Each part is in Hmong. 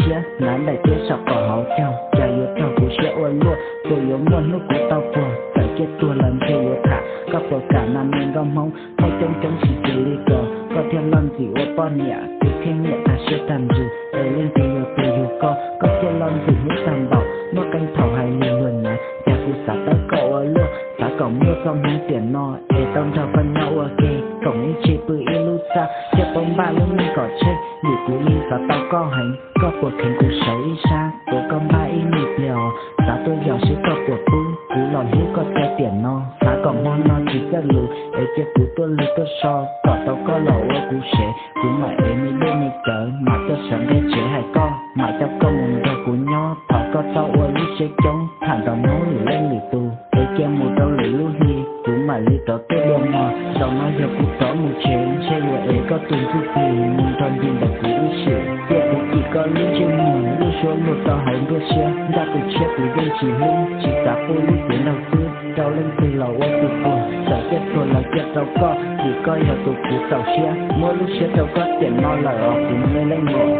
siab, hnav daim tiab saum qaum hauv caug, cas yuav raug kuv siab ua luaj, puas yuav muaj hnub kuv tau puag, txawm ciaj tuag los ntshe yuav tham, koj puas kam mas me nkauj Hmoob, muaj coob coob tsis cia li kos, koj thiaj loj ntxim ua poj niam, kuv thiaj nyiam tag siab tag ntsws, es leej twg yog tus yug koj, koj thiaj loj ntxim hnub tag npaum, muaj qee thaum hais lus luag nyav, cas kuv xav tawb koj ua luaj, xav kom muaj txoj hmoov tiam no, es tau nrog koj nyob ua ke, koom ib tse pw ib lub txaj, thiaj paub npaj lub neej kom tsheej, vim kuv yeej xav tau koj heev, koj puas kheev kuv sawv ib sab, tuav koj npaj ib me pliag os, xav tuaj yos seb koj puas pub, kuv los hlub koj txog tiam no, xav kom hmo no tsis txawj lus, es cia kuv tuaj lwg tuaj so, kom tau koj los ua kuv sev, kuv mam ev me dej me cawv, mam tuaj sawv nqe tsev hais koj, mam coj koj mus nrog kuv nyob, thov koj txhob ua lub siab coob, tham nrog Hmoob lwm leej lwm tus, es cia mus rau lwm lub hli, kuv mam li rov tuaj dua mog, zaum no yog kuv rov mus tsev, ntshe yuav ev koj tus ntsuj plig mus nrog ncig ntawm kuv ib sim, cia kuv cim koj lub ntsej muag, lub suab luag rau hauv nruab siab, nraj tus tshiab kuv yeej tsis hlub, tsis xav pub lub cev nraug xwb, rau leej twg los ua tus tuag, txawm ciaj tuag los ciaj rau koj, vim koj yog tus kuv txaus siab, muab lub siab rau koj tiam no lawm os kuv me leej muam.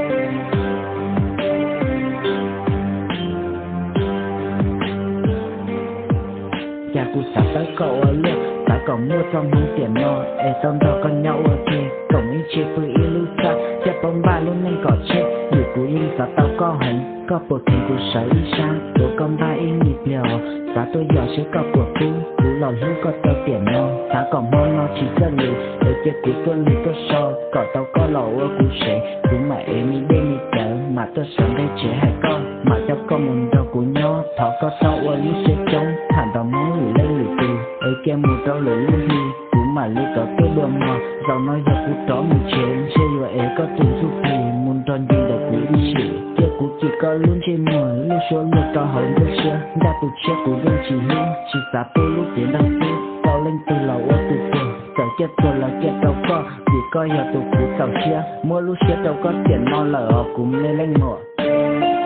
Cas kuv xav tawb koj ua luaj, xav kom muaj txoj hmoov tiam no, es tau nrog koj nyob ua ke, koom ib tse pw ib lub txaj, thiaj paub npaj lub neej kom tsheej, vim kuv yeej xav tau koj heev, koj puas kheev kuv sawv ib sab, tuav koj npaj ib me pliag os, xav tuaj yos seb koj puas pub, kuv los hlub koj txog tiam no, xav kom hmo no tsis txawj lus, es cia kuv tuaj lwg tuaj so, kom tau koj los ua kuv sev, kuv mam ev me dej me cawv, mam tuaj sawv nqe tsev hais koj, mam coj koj mus nrog kuv nyob, thov koj txhob ua lub siab coob, tham nrog Hmoob lwm leej lwm tus, es cia mus rau lwm lub hli, kuv mam li rov tuaj dua mog, zaum no yog kuv rov mus tsev, ntshe yuav ev koj tus ntsuj plig mus nrog ncig ntawm kuv ib sim, cia kuv cim koj lub ntsej muag, lub suab luag rau hauv nruab siab, nraj tus tshiab kuv yeej tsis hlub, tsis xav pub lub cev nraug xwb, rau leej twg los ua tus tuag, txawm ciaj tuag los ciaj rau koj, vim koj yog tus kuv txaus siab, muab lub siab rau koj tiam no lawm os kuv me leej muam.